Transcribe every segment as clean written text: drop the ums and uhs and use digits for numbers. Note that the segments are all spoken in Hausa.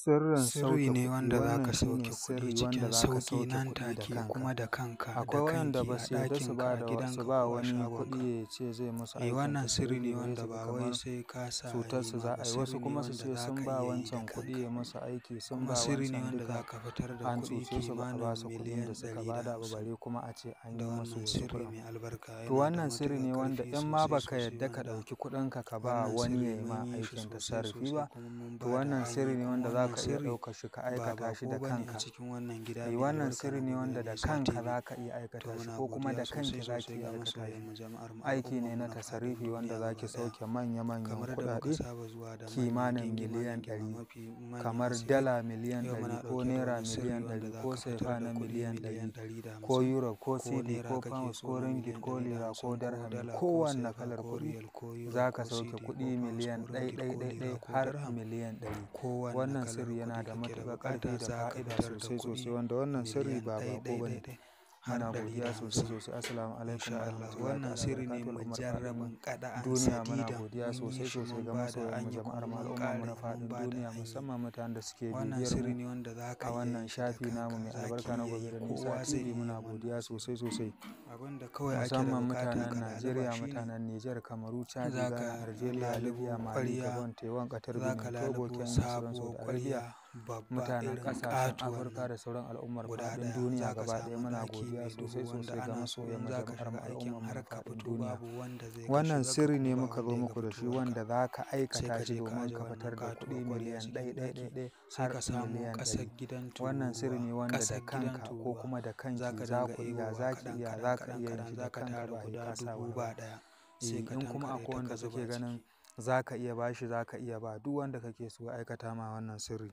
Sirrin Sirri sauke ne kuɗi wanda za wannan ka shine sauke kuɗi sirri wanda cikin za ka sauƙi sauke nan kuɗi da take kanka. kuma da kanka da Akwai waɗanda kanki ba a su yarda su ɗakinka ba a da su gidanka ba ko a wani shagonka. kuɗi ya ce zai musu Eh, aikin wannan sirri tasarifi ne ba sai wanda su ga ba wai kamar sai ka sa an yi cutarsu ma za ba, a yi. Wasu sirri ne kuma su wanda ce za sun ka ba iya yi da wancan kuɗi kanka. ya musu aiki, sun Kuma ba sirri ne wancan wanda za duka ka fitar da an kuɗi cuce su ba a ba kimanin su kuɗin miliyan da suka ɗari ba da da ba hamsin. bare kuma a ce an Da yi musu wannan wasu sirri kuɗin. mai albarka To yana da wannan sirri matuƙar ne wanda ƙarfi in ma sosai ba ka sosai yarda ka wanda ɗauki kuɗinka ka ba wannan wani sirri ya yi ma mun yi shi aikin sosai tasarifi sosai ba, kuma mun to ba da wannan an yi sirri ne kuma wanda za wannan ka iya sirri ɗaukar shi ka ba aikata shi baƙo da ba ne a kanka. cikin wannan gida Eh, mai wannan albarka na sirri ne Gobe da wanda da Nisa kanka TV. za ka iya To aikata shi muna ko kuma godiya da sosai kanki za ki sosai iya ga aikata shi. masoyanmu jama'ar mu Aiki ne al'ummarmu na na faɗin tasarifi wanda duniya za ki gaba ɗaya. sauke manya manyan Kamar da muka kuɗaɗe saba zuwa da manyan kimanin gingima miliyan gingima 100 mafi manyan kamar asiri. dala miliyan Yau 100 muna ko ɗauke da naira wani sirri miliyan wanda 100 za ko ka fitar sefa da na kuɗi miliyan miliyan 100 ɗari da ko hamsin euro ko ko cedi naira ko kake pounds so ko na ringgit miliyan ko ɗari da lira ko hamsin ko dirhami dala ko kowanne sefa kalar ko kuɗi riyal ko euro za ka ko sauke cedi ko kuɗi pounds ko miliyan ɗai ringgit ɗai ko ɗai lira ɗai ko har dirham. miliyan 100. Kowanne Wannan kalar sirri yana kuɗi da kake da matuƙar buƙata ƙarfi da za ka fa'ida fitar da sosai kuɗi sosai wanda wannan sirri miliyan ba ɗai baƙo ɗai ba ɗai ne. ɗai har Muna ɗari da godiya sosai hamsin. sosai. Assalamu alaikum Insha wa Allah rahmatullahi wannan ta'ala sirri ne barakatuhu al'ummar faɗin mujarrabin ƙada'an duniya. Muna sadidan godiya mun yi sosai shi sosai mun ga ba da masoyanmu an yi jama'ar kuma mu mun al'ummar mu ƙara na yi mun faɗin ba da duniya an yi. musamman mutanen da suke Wannan bibiyar sirri mu ne wanda za ka a iya wannan yin shi da shafi namu kanka, mai za ki albarka na iya Gobe yi da Nisa kowa zai TV. iya Muna yin wannan godiya sirri. sosai sosai. Abin da kawai ake da Musamman buƙata mutanen ka laluba Najeriya, shine mutanen Nijar, Kamaru, Chadi, za Ghana, ka Algeria, lalubo Libya, Mali, ƙwarya, Gabon, Taiwan, Qatar, za ka Benin, Togo, lalubo Kenya, sauran sabuwar Saudi Arabia, ƙwarya babba mutanen irin ƙasashen ƙatuwan Afirka nan da sauran al'ummar guda faɗin ɗaya. duniya Za ka gaba ɗaya. samu Muna ɗaki godiya mai duhu sosai wanda sosai ga ana so in masoyanmu za ka jama'ar mu shiga aikin al'ummar mu har na ka faɗin fito duniya. babu wanda zai ga Wannan shigarka sirri kuma ne ba muka wanda zo ya ga muku da shi fitowarka. wanda za ka Sai aikata ka shi je ka domin aje ka wannan fitar da ƙatuwar kuɗi ƙwarya miliyan cikin ɗai ɗai ɗaki ɗai ɗai sai har ka samo miliyan ƙasar 100. gidan Wannan sirri tururuwa, ne wanda da ƙasar gidan kanka ko tururuwa kuma da za kanki ka za dinga ku iya, ɗebowa za ki kaɗan iya, kaɗan za ka kaɗan iya yin kaɗan shi za da ka kanka tara ba sai guda ka sa dubu wani ba ba. ɗaya sai Eh, ka in kuma tankaɗe akwai ta ka wanda zuba kake ganin ciki. za ka iya ba shi, za ka iya ba duk wanda kake so ya aikata ma wannan sirri.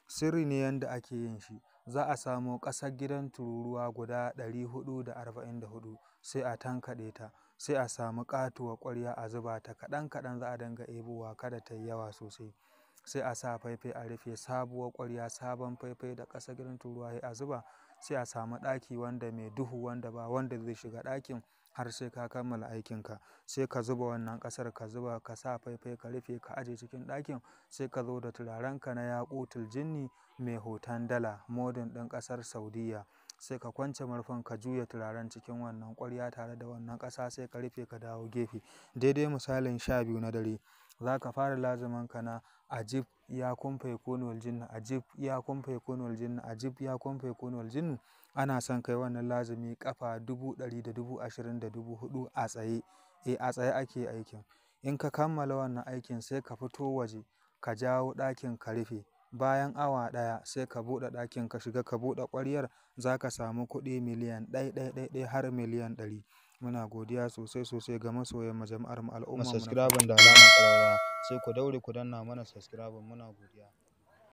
Sirri ne yanda ake yin shi. Za a samo ƙasar gidan tururuwa guda 444 sai a tankaɗe ta, sai a samu ƙatuwar ƙwarya a zuba ta kaɗan kaɗan za a dinga ɗebowa kada ta yi yawa sosai. Sai a sa faifai a rufe sabuwar ƙwarya, sabon faifai da ƙasar gidan tururuwa sai a zuba. Sai a samu ɗaki wanda mai duhu wanda ba wanda zai shiga ɗakin har sai ka kammala aikinka. Sai ka zuba wannan ƙasar ka zuba ka sa faifai ka rufe ka aje cikin ɗakin. Sai ka zo da turarenka na yaƙutul jinni mai hoton dala modern ɗin ƙasar Saudiyya. Sai ka kwance murfin ka juya turaren cikin wannan ƙwarya tare da wannan ƙasa sai ka rufe ka dawo gefe. Daidai misalin 12 na dare za ka fara lazuminka na ajib ya kun fayakunu wal jinnu, ajib ya kun fayakunu wal jinnu, ajib ya kun fayakunu wal jinnu. Ana son kai wannan lazumi ƙafa 120,000 da 4,000 a tsaye. Eh, a tsaye ake aikin. In ka kammala wannan aikin sai ka fito waje ka jawo ɗakin ka rufe. Bayan awa ɗaya sai ka buɗe ɗakin ka shiga ka buɗe ƙwaryar za ka samu kuɗi miliyan ɗai ɗai ɗai ɗai har miliyan 100. Muna godiya sosai sosai ga masoyanmu jama'ar mu al'ummar mu na Subscribe da alamar ƙararrawa sai ku daure ku danna mana subscribe muna godiya.